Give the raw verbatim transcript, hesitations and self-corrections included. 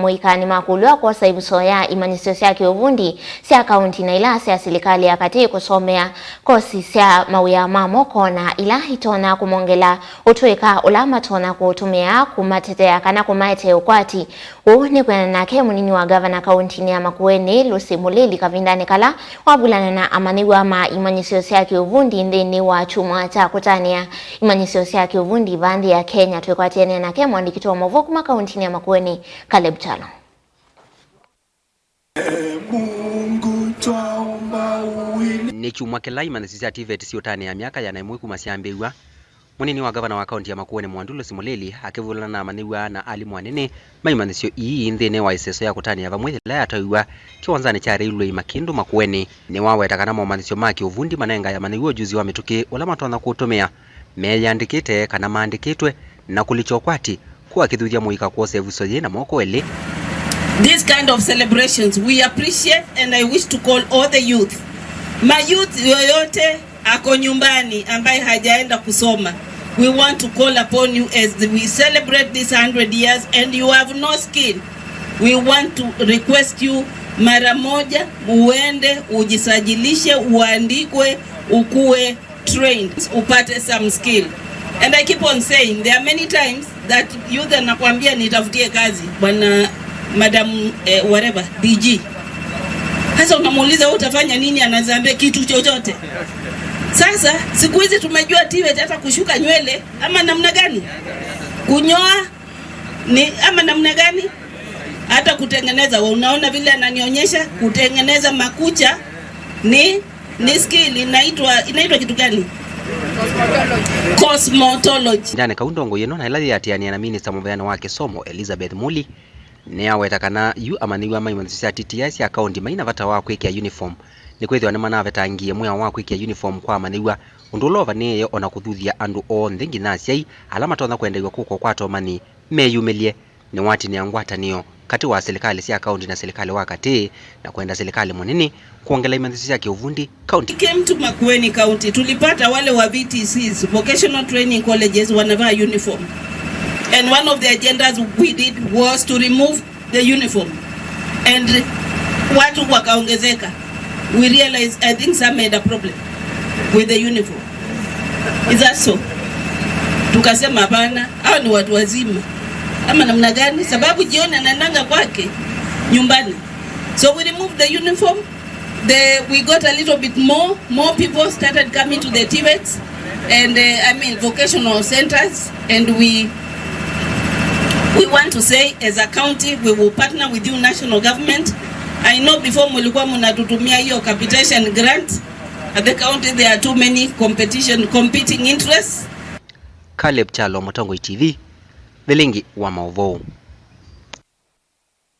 mũika nĩmakũlw'a kwosa ĩvuso ya imanyĩsyo sya kĩũvundi sya kaunti na ila sya silikalĩ ya katĩ kũsomea kosi sya mawĩa ma moko na ila itonya kũmongela ũtũĩka ũla matonya kũũtũmĩa kũmatetea kana kũmaetee ũkwati. Ũu nĩ kwĩanana nake mũnini wa ngavana kauntinĩ ya Makueni, Lucy Mulili, kavindanĩ kala wavulana na amanyĩw'a ma imanyĩsyo sya kĩũvundi nthĩnĩ wa kyumwa kya kũtanĩa imanyĩsyo sya kĩũvundi vaa nthĩ ya Kenya. Twĩkwatĩanĩa nake mũandĩki witũ wa maũvoo kuma kauntinĩ ya Makueni, Caleb Kyalo. Nĩ kyumwa kĩla imanyĩsyo sya TVET siũtanĩa myaka ĩana ĩmwe kuma syambĩĩw'a. Mũnini wa ngavana wa kaunti ya Makueni, Mwandu Lucy Mulili, akĩvulana na amanyĩw'a na alimũ anene ma imanyĩsyo ii nthĩnĩ wa ĩseso ya kũtanĩa vamwe yĩla yataĩw'a kĩwanzanĩ kya Railway Makĩndũ Makueni, nĩwaweta kana momanyĩsyo ma kĩũvundi manengae amanyĩw'a ũjuzi wa mĩtũkĩ ũla matonya kũũtũmĩa meyĩandĩkĩte kana maandĩkĩtwe na kũlikya ũkwati, kũu akĩthuthya mũika kwosa ĩvuso yĩĩ na moko elĩ. This kind of celebrations we appreciate, and I wish to call all the youth, mayouth yoyote ako nyumbani ambaye hajaenda kusoma, we want to call upon you as we celebrate these hundred years and you have no skill. We want to request you mara moja uende ujisajilishe, uandikwe, ukue trained, upate some skill. And I keep on saying, there are many times that youth anakuambia, "Nitafutie kazi, bwana, madam, eh, whatever, D G." Sasa unamuuliza, "Wewe utafanya nini?" Anazaambia, "Kitu chochote." Sasa siku hizi tumejua TVET hata kushuka nywele ama namna gani, kunyoa ni ama namna gani, hata kutengeneza, unaona vile ananionyesha, kutengeneza makucha ni, ni skill inaitwa, inaitwa kitu gani? Cosmetology. Ndane kau ndongo yĩno na ĩla yĩatĩanĩa na minista mũveanĩ wa kĩsomo, Elizabeth Muli, nĩaweta kana yu amanyĩw'a ma imanyĩsyo sya T T I sya kaunti mai na vata wa kwĩkĩa uniform, nĩkwĩthĩwa nĩmanavetangie mwĩao wa kwĩkĩa uniform kwa amanyĩw'a, ũndũ ũla ũvanĩĩe o na kũthuthya andũ onthe, nginya asyai ala matonya kwendeew'a kũka ũkwata ũmanyi meyumĩlye. Nĩwatinĩa ngwatanĩo katĩ wa silikalĩ sya kaunti na silikalĩ wa katĩ na kwenda silikalĩ mũnene kwongela imanyĩsyo sya kĩũvundi kaunti. Came to Makueni County, tulipata wale wa V T Cs, vocational training colleges, wanavaa uniform. And one of the agendas we did was to remove the uniform. And watu wakaongezeka. We realized, I think some had a problem with the uniform. Is that so? Tukasema, "Hapana, hao ni watu wazima." Ama namna gani? Sababu jioni anaendanga kwake nyumbani. So we removed the uniform. The, we got a little bit more, more people started coming to the TVETs and, uh, I mean, vocational centers, and we, we want to say, as a county, we will partner with you, national government. I know before mulikuwa mnatutumia hiyo capitation grant. At the county, there are too many competition, competing interests. Caleb Kyalo, Mũtongoi T V, Vilingi wa Maũvoo.